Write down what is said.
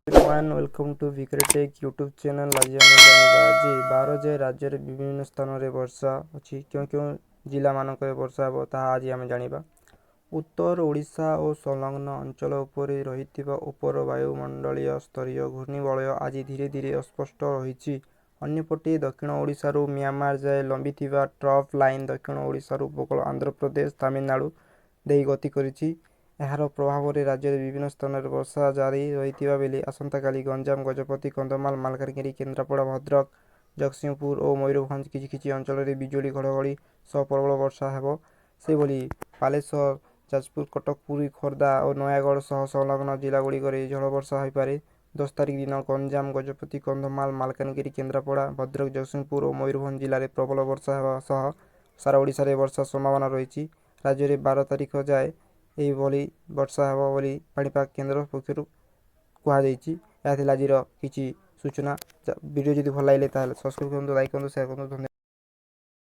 One, welcome to Vikre Tech YouTube channel. ଆଜି ଆମେ ଜାଣିବା ଯେ 12 ଯାଏ ରାଜ୍ୟରେ ବିଭିନ୍ନ ସ୍ଥାନରେ ବର୍ଷା ଅଛି, କେଉଁ କେଉଁ ଜିଲ୍ଲାମାନଙ୍କରେ ବର୍ଷା ହେବ ତାହା ଆଜି ଆମେ ଜାଣିବା। ଉତ୍ତର ଓଡ଼ିଶା ଓ ସଂଲଗ୍ନ ଅଞ୍ଚଳ ଉପରେ ରହିଥିବା ଉପର ବାୟୁମଣ୍ଡଳୀୟ ସ୍ତରୀୟ ଘୂର୍ଣ୍ଣିବଳୟ ଆଜି ଧୀରେ ଧୀରେ ଅସ୍ପଷ୍ଟ ରହିଛି। ଅନ୍ୟପଟେ ଦକ୍ଷିଣ ଓଡ଼ିଶାରୁ ମିଆଁମାର ଯାଏ ଲମ୍ବିଥିବା ଟ୍ରଫ୍ ଲାଇନ୍ ଦକ୍ଷିଣ ଓଡ଼ିଶାରୁ ଉପକୂଳ ଆନ୍ଧ୍ରପ୍ରଦେଶ, ତାମିଲନାଡ଼ୁ ଦେଇ ଗତି କରିଛି। ଏହାର ପ୍ରଭାବରେ ରାଜ୍ୟରେ ବିଭିନ୍ନ ସ୍ଥାନରେ ବର୍ଷା ଜାରି ରହିଥିବା ବେଳେ ଆସନ୍ତାକାଲି ଗଞ୍ଜାମ, ଗଜପତି, କନ୍ଧମାଳ, ମାଲକାନଗିରି, କେନ୍ଦ୍ରାପଡ଼ା, ଭଦ୍ରକ, ଜଗତସିଂହପୁର ଓ ମୟୂରଭଞ୍ଜ କିଛି କିଛି ଅଞ୍ଚଳରେ ବିଜୁଳି ଘଡ଼ଘଡ଼ି ସହ ପ୍ରବଳ ବର୍ଷା ହେବ। ସେହିଭଳି ବାଲେଶ୍ୱର, ଯାଜପୁର, କଟକ, ପୁରୀ, ଖୋର୍ଦ୍ଧା ଓ ନୟାଗଡ଼ ସହ ସଂଲଗ୍ନ ଜିଲ୍ଲାଗୁଡ଼ିକରେ ଝଡ଼ ବର୍ଷା ହୋଇପାରେ। 10 ତାରିଖ ଦିନ ଗଞ୍ଜାମ, ଗଜପତି, କନ୍ଧମାଳ, ମାଲକାନଗିରି, କେନ୍ଦ୍ରାପଡ଼ା, ଭଦ୍ରକ, ଜଗତସିଂହପୁର ଓ ମୟୂରଭଞ୍ଜ ଜିଲ୍ଲାରେ ପ୍ରବଳ ବର୍ଷା ହେବା ସହ ସାରା ଓଡ଼ିଶାରେ ବର୍ଷା ସମ୍ଭାବନା ରହିଛି। ରାଜ୍ୟରେ 12 ତାରିଖ ଯାଏ ଏହିଭଳି ବର୍ଷା ହେବ ବୋଲି ପାଣିପାଗ କେନ୍ଦ୍ର ପକ୍ଷରୁ କୁହାଯାଇଛି। ଏହା ଥିଲା ଆଜିର କିଛି ସୂଚନା। ଭିଡ଼ିଓ ଯଦି ଭଲ ଲାଗିଲେ, ତାହେଲେ ସବସ୍କ୍ରାଇବ୍ କରନ୍ତୁ, ଲାଇକ୍ କରନ୍ତୁ, ସେୟାର କରନ୍ତୁ। ଧନ୍ୟବାଦ।